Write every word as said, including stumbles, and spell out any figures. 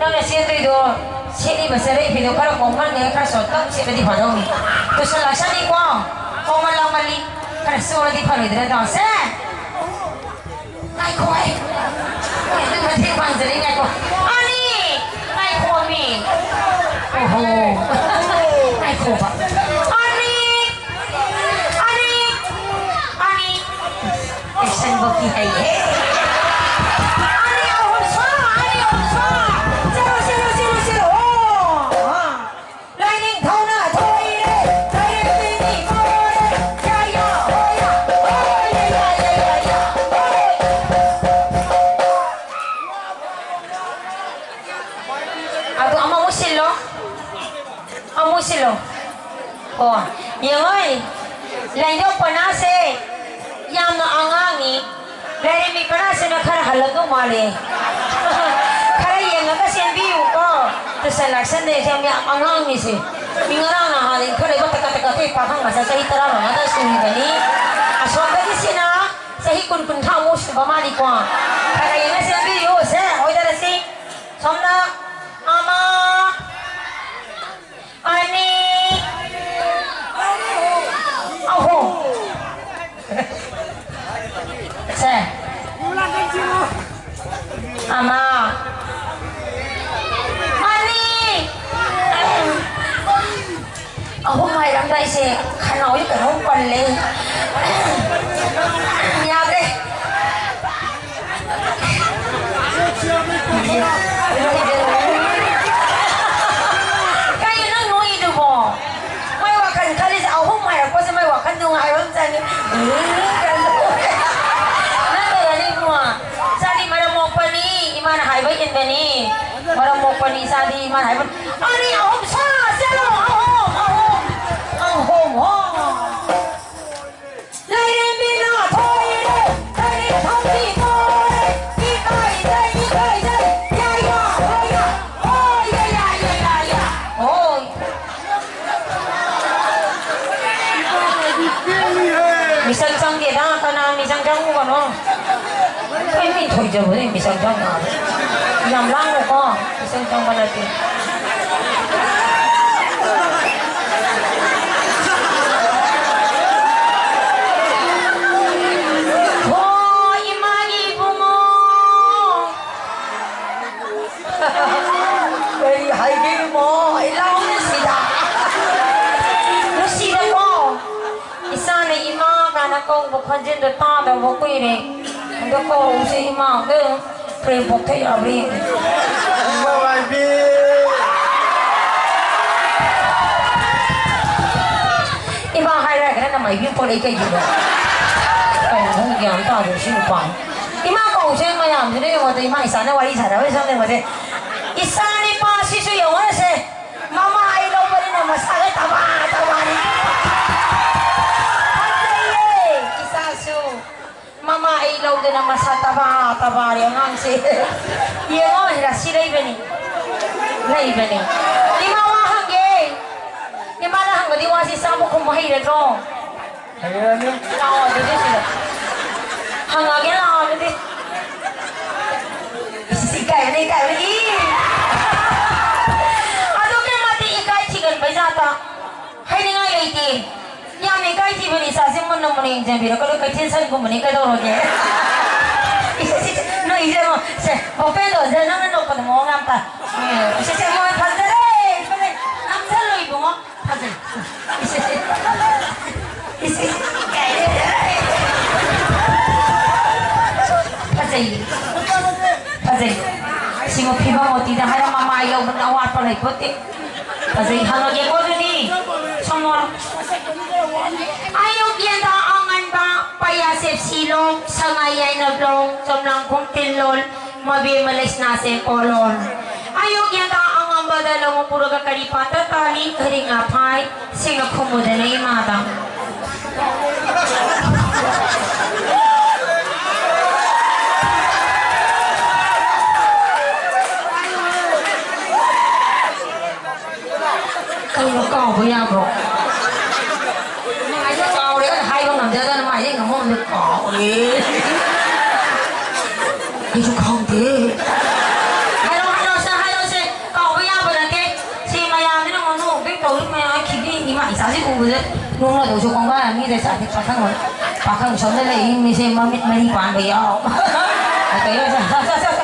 ꯅꯪꯅ ꯁꯦꯠꯇꯣꯏꯗꯣ, ꯁꯦꯠꯂꯤꯕ ꯆꯔꯩ ꯐꯤꯗꯣ ꯈꯔ ꯀꯣꯝꯃꯜꯂꯦ, ꯈꯔ ꯁꯣꯔꯠꯀꯠ ꯁꯦꯠꯂꯗꯤ ꯐꯗꯧꯅꯤ꯫ ꯇꯨꯁꯟ ꯂꯥꯛꯁꯟꯅꯤꯀꯣ, ꯀꯣꯝꯃꯜ ꯂꯥꯡꯃꯜꯂꯤ, ꯈꯔ ꯆꯣꯜꯂꯗꯤ ꯐꯔꯣꯏꯗ꯭ꯔꯥ ꯇꯧꯁꯦ? ꯉꯥꯏꯈꯣ, ꯑꯩ, ꯑꯩ ꯑꯗꯨꯝ ꯃꯇꯦꯡ ꯄꯥꯡꯖꯔꯤ, ꯉꯥꯏꯈꯣ꯫ ꯑꯅꯤ! ꯉꯥꯏꯈꯣꯃꯤ꯫ ꯑꯣꯍꯣ꯫ ꯉꯥꯏꯈꯣꯕ꯫ ꯑꯅꯤ! ꯑꯅꯤ! ꯑꯅꯤ! ꯑꯦꯛꯁꯟꯕꯨꯛꯇꯤ ꯍꯩꯍꯦ꯫ ꯑꯅꯤ, ꯑꯍꯨꯝ, ꯁ꯭ꯋꯥ! ꯑꯅꯤ, ꯑꯍꯨꯝ, ꯁ꯭ꯋꯥ! ꯆꯦꯜꯂꯨ, ꯆꯦꯜꯂꯨ, ꯆꯦꯜꯂꯨ, ꯆꯦꯜꯂꯨ! ꯑꯣ! ꯑꯥ! ꯂꯥꯏꯅꯤꯡꯊꯧꯅ ꯊꯣꯏꯔꯦ, ꯂꯥꯏꯔꯦꯝꯕꯤꯅꯤ ꯄꯣꯔꯦ, ꯌꯥ, ꯌꯥ, ꯍꯣ, ꯌꯥ, ꯍꯣ, ꯌꯥ, ꯌꯥ, ꯌꯥ, ꯌꯥ, ꯌꯥ, ꯍꯣ꯫ ꯑꯗꯨ ꯑꯃꯃꯨꯛ ꯁꯤꯜꯂꯣ꯫ ꯑꯃꯨꯛ ꯁꯤꯜꯂꯣ꯫ ꯑꯣ, ꯌꯦꯡꯉꯣ, ꯂꯥꯏꯅꯤꯡꯊꯧ ꯄꯅꯥꯁꯦ ꯌꯥꯝꯅ ꯑꯉꯥꯡꯅꯤ꯫ ꯂꯥꯏꯔꯦꯝꯕꯤ ꯄꯅꯥꯁꯤꯅ ꯈꯔ ꯍꯜꯂꯝꯗꯧ ꯃꯥꯜꯂꯦ꯫ ꯈꯔ ꯌꯦꯡꯉꯒ ꯆꯦꯟꯕꯤꯌꯨꯀꯣ꯫ ꯇꯨꯁꯟ ꯂꯥꯛꯁꯟꯗꯦ, ꯌꯥꯝ, ꯌꯥꯝ ꯑꯉꯥꯡꯅꯤ ꯁꯦ꯫ ꯃꯤ ꯉꯔꯥꯡ ꯅꯍꯥꯟꯗꯒꯤ ꯏꯟꯈꯠꯂꯛꯏꯕ ꯇꯀ ꯇꯀ ꯇꯦꯛ ꯄꯥꯈꯪ ꯃꯆꯥ ꯆꯍꯤ ꯇꯔꯥ ꯃꯉꯥꯗ ꯁꯨꯔꯤꯕꯅꯤ꯫ ꯑꯁꯣꯝꯗꯒꯤ ꯁꯤꯅ ꯆꯍꯤ ꯀꯨꯟ, ꯀꯨꯟꯊ꯭ꯔꯥꯃꯨꯛ ꯁꯨꯕ ꯃꯥꯜꯂꯤꯀꯣ꯫ ꯈꯔ ꯌꯦꯡꯉ ꯆꯦꯟꯕꯤꯌꯨ ꯁꯦ, ꯑꯣꯏꯗꯔꯁꯤ꯫ ꯁꯣꯝꯗ ꯑꯃ, ꯑꯅꯤ, ꯑꯍꯨꯝ꯫ ꯁꯦ꯫ ꯑꯃ꯫ ꯑꯅꯤ꯫ ꯑꯍꯨꯝ ꯍꯥꯏꯔꯝꯗꯥꯏꯁꯦ ꯈꯅꯥꯎꯁꯦ ꯀꯩꯅꯣꯝ ꯄꯜꯂꯦ꯫ ꯌꯥꯗ꯭ꯔꯦ꯫ ꯀꯩꯅꯣ ꯅꯪ ꯅꯣꯛꯏꯗꯨꯕꯣ? ꯃꯥꯏ ꯋꯥꯈꯜ ꯈꯜꯂꯤꯁꯦ ꯑꯍꯨꯝ ꯍꯥꯏꯔꯛꯄꯁꯦ ꯃꯥꯏ ꯋꯥꯈꯜ ꯅꯨꯡꯉꯥꯏꯕ ꯑꯃ ꯆꯪꯉꯦ꯫ ꯅꯪ ꯇꯧꯔꯅꯤ ꯏꯕꯨꯡꯉꯣ꯫ ꯏꯆꯥꯗꯤ ꯃꯔꯝ ꯃꯣꯛꯄꯅꯤ, ꯏꯃꯥꯅ ꯍꯥꯏꯕ ꯏꯟꯕꯅꯤ꯫ ꯃꯔꯝ ꯃꯣꯛꯄꯅꯤ ꯏꯆꯥꯗꯤ, ꯏꯃꯥꯅ ꯍꯥꯏꯕ꯫ ꯑꯅꯤ, ꯑꯍꯨꯝ, ꯁꯥ! ꯆꯠꯂꯣ! ꯑꯍꯨꯝ, ꯑꯍꯨꯝ, ꯑꯍꯨꯝ, ꯍꯣ! ꯂꯥꯏꯔꯦꯝꯕꯤꯅ ꯊꯣꯏꯔꯦ, ꯂꯥꯏꯔꯦꯝꯕꯤ ꯊꯣꯏꯔꯦ, ꯏꯀꯥꯏꯖꯩ, ꯏꯀꯥꯏꯖꯩ, ꯌꯥ, ꯌꯥ, ꯍꯣ, ꯌꯥ, ꯍꯣ, ꯌꯥ, ꯌꯥ, ꯌꯥ, ꯌꯥ, ꯌꯥ, ꯍꯣ꯫ ꯃꯤꯆꯪ ꯆꯪꯗꯦꯗ, ꯀꯅꯥ ꯃꯤꯆꯪ ꯆꯪꯉꯨꯕꯅꯣ? ꯑꯩꯈꯣꯏ ꯃꯤ ꯊꯣꯏꯖꯕꯗꯤ ꯃꯤꯆꯪ ꯆꯪꯉꯣꯏ꯫ ꯌꯥꯝ ꯂꯥꯡꯅꯨꯀꯣ, ꯏꯆꯪ ꯆꯪꯕ ꯅꯠꯇꯦ꯫ ꯍꯣ, ꯏꯃꯥꯒꯤ ꯏꯕꯨꯡꯉꯣ꯫ ꯀꯔꯤ ꯍꯥꯏꯒꯦ ꯏꯕꯨꯡꯉꯣ? ꯑꯩ ꯂꯥꯎꯅ ꯁꯤꯗ꯫ ꯅꯨꯡꯁꯤꯗꯀꯣ? ꯏꯆꯥꯅ ꯏꯃꯥ ꯀꯥꯏꯅ ꯀꯧꯕ ꯈꯣꯟꯖꯦꯜꯗꯣ ꯇꯥꯗꯕ ꯀꯨꯏꯔꯦ꯫ ꯑꯗꯣ ꯀꯧꯔꯛꯎꯁꯦ ꯏꯃꯥ꯫ ꯑꯗꯣ ꯄ꯭ꯔꯦꯝ ꯄꯣꯛꯊꯣꯛ ꯌꯥꯕ꯭ꯔꯥ ꯌꯦꯡꯒꯦ꯫ ꯏꯃꯥ ꯃꯥꯏꯕꯤ꯫ ꯏꯃꯥ ꯍꯥꯏꯔꯒꯅ ꯅꯃꯥꯏꯕꯤ ꯑꯃ ꯄꯣꯛꯂꯛꯏ ꯀꯩꯒꯤꯅꯣ? ꯀꯩꯅꯣ ꯈꯪꯗꯦ, ꯒ꯭ꯌꯥꯟ ꯇꯥꯗꯦ ꯁꯤ ꯅꯨꯄꯥ꯫ ꯏꯃꯥ ꯀꯧꯁꯦ ꯃꯌꯥꯝꯁꯤꯅ ꯌꯦꯡꯉꯣꯗ, ꯏꯃꯥ ꯏꯆꯥꯅ ꯋꯥꯔꯤ ꯁꯥꯟꯅꯕ ꯁꯣꯝꯗ ꯌꯦꯡꯉꯣꯁꯦ꯫ ꯏꯆꯥ ꯅꯤꯄꯥꯁꯤꯁꯨ ꯌꯦꯡꯉꯣꯁꯦ꯫ ꯃꯃꯥ ꯑꯩ ꯂꯧꯕꯅꯤꯅ ꯃꯁꯥꯒ ꯇꯕꯥ ꯇꯕꯥꯅꯤ꯫ ꯐꯖꯩꯌꯦ, ꯏꯆꯥꯁꯨ꯫ ꯃꯃꯥ ꯑꯩ ꯂꯧꯗꯅ ꯃꯁꯥ ꯇꯕꯥ ꯇꯕꯥꯔꯦ ꯑꯉꯥꯡꯁꯦ꯫ ꯌꯦꯡꯉꯣ, ꯔꯥꯁꯤ ꯂꯩꯕꯅꯤ꯫ ꯂꯩꯕꯅꯤ꯫ ꯏꯃꯥ ꯋꯥ ꯍꯪꯒꯦ꯫ ꯏꯃꯥꯅ ꯍꯪꯕꯗꯤ ꯋꯥꯁꯤ ꯆꯥꯕ ꯈꯨꯝꯕ ꯍꯩꯔꯗ꯭ꯔꯣ? ꯍꯩꯔꯅꯤ꯫ ꯂꯥꯛꯑꯣ ꯑꯗꯨꯗꯤ ꯁꯤꯗ꯫ ꯍꯪꯉꯒꯦ ꯂꯥꯛꯑꯣ ꯑꯗꯨꯗꯤ꯫ ꯏꯁ, ꯏꯀꯥꯏꯕꯅ, ꯏꯀꯥꯏꯕꯅ, ꯏ! ꯑꯗꯨꯛꯀꯤ ꯃꯇꯤꯛ ꯏꯀꯥꯏ ꯊꯤꯒꯟꯕꯩ ꯖꯥꯠꯇ꯫ ꯍꯥꯏꯅꯤꯡꯉꯥꯏ ꯂꯩꯇꯦ꯫ ꯌꯥꯝꯅ ꯏꯀꯥꯏ ꯊꯤꯕꯅꯤ ꯏꯆꯥꯁꯦ, ꯃꯨꯟꯅ ꯃꯨꯟꯅ ꯌꯦꯡꯖꯕꯤꯔꯣ꯫ ꯀꯩꯅꯣ ꯀꯩꯊꯦꯜ ꯁꯟꯒꯨꯝꯕꯅꯤ, ꯀꯩꯗꯧꯔꯒꯦ? ꯏꯁ, ꯏꯁ, ꯏꯁ, ꯅꯣꯏ ꯏꯆꯦ ꯑꯃ, ꯁꯦ, ꯚꯣꯄꯦꯟꯗꯣ, ꯁꯦ, ꯅꯪꯅ ꯅꯣꯛꯄꯗ ꯃꯑꯣꯡ ꯌꯥꯝ ꯇꯥꯏ꯫ ꯎꯝ, ꯏꯁ, ꯏꯁ, ꯃꯣꯏ ꯐꯖꯔꯦ, ꯐꯖꯔꯦ꯫ ꯅꯝꯁꯜꯂꯣ ꯏꯕꯨꯡꯉꯣ꯫ ꯐꯖꯩ꯫ ꯏꯁ, ꯏꯁ, ꯏꯁ꯫ ꯐꯖꯩ꯫ ꯐꯖꯩ꯫ ꯁꯤꯕꯨ ꯐꯤꯕꯝ ꯑꯣꯇꯤꯗ ꯍꯥꯏꯔ ꯃꯃꯥꯏ ꯌꯧꯕꯗ ꯑꯋꯥꯠꯄ ꯂꯩꯄꯣꯠꯇꯦ꯫ ꯐꯖꯩ, ꯍꯪꯉꯒꯦꯀꯣ ꯑꯗꯨꯗꯤ꯫ ꯁꯣꯝ ꯅꯣꯔꯣ꯫ ꯑꯌꯨꯛ ꯌꯦꯟꯗꯥ ꯑꯉꯟꯕ, ꯄꯩꯌꯥꯁꯦꯞ ꯁꯤꯂꯣꯡ, ꯁꯉꯥꯏ ꯌꯥꯏꯅꯕ꯭ꯂꯣꯡ, ꯆꯣꯝꯂꯥꯡꯈꯣꯡ ꯇꯤꯜꯂꯣꯜ, ꯃꯕꯦꯝꯃ ꯂꯩꯁꯅꯥꯁꯦ ꯀꯣꯂꯣꯝ꯫ ꯑꯌꯨꯛ ꯌꯦꯟꯗꯥ ꯑꯉꯝꯕꯗ ꯂꯧ ꯄꯨꯔꯒ ꯀꯔꯤ ꯄꯥꯠꯇ ꯇꯥꯜꯂꯤ? ꯀꯔꯤ ꯉꯥ ꯐꯥꯏ? ꯁꯤꯡꯅ ꯈꯨꯝꯃꯨꯗꯅ ꯏꯃꯥꯗ꯫ ꯀꯩꯅꯣ ꯀꯥꯎꯕ ꯌꯥꯕ꯭ꯔꯣ? ꯑꯩꯁꯨ ꯀꯥꯎꯔꯦ, ꯍꯥꯏꯕ ꯉꯝꯗꯦ, ꯑꯗꯨꯅ ꯃꯥꯏ ꯉꯝꯃꯝꯗꯦ, ꯀꯥꯎꯔꯦ꯫ ꯑꯩꯁꯨ ꯈꯪꯗꯦ꯫ ꯅꯣꯡꯃꯗꯧꯁꯨ ꯀꯣꯡꯒꯥꯏ ꯑꯅꯤꯗ ꯆꯥꯗꯦ ꯄꯥꯈꯪ꯫ ꯄꯥꯈꯪ ꯁꯣꯝꯗ ꯂꯩꯔꯤ ꯃꯤꯁꯦ ꯃꯃꯤꯠ ꯃꯔꯤ ꯄꯥꯟꯕ ꯌꯥꯎ꯫ ꯀꯩꯅꯣ ꯁꯥ- ꯁꯥ- ꯁꯥ- ꯁꯥ-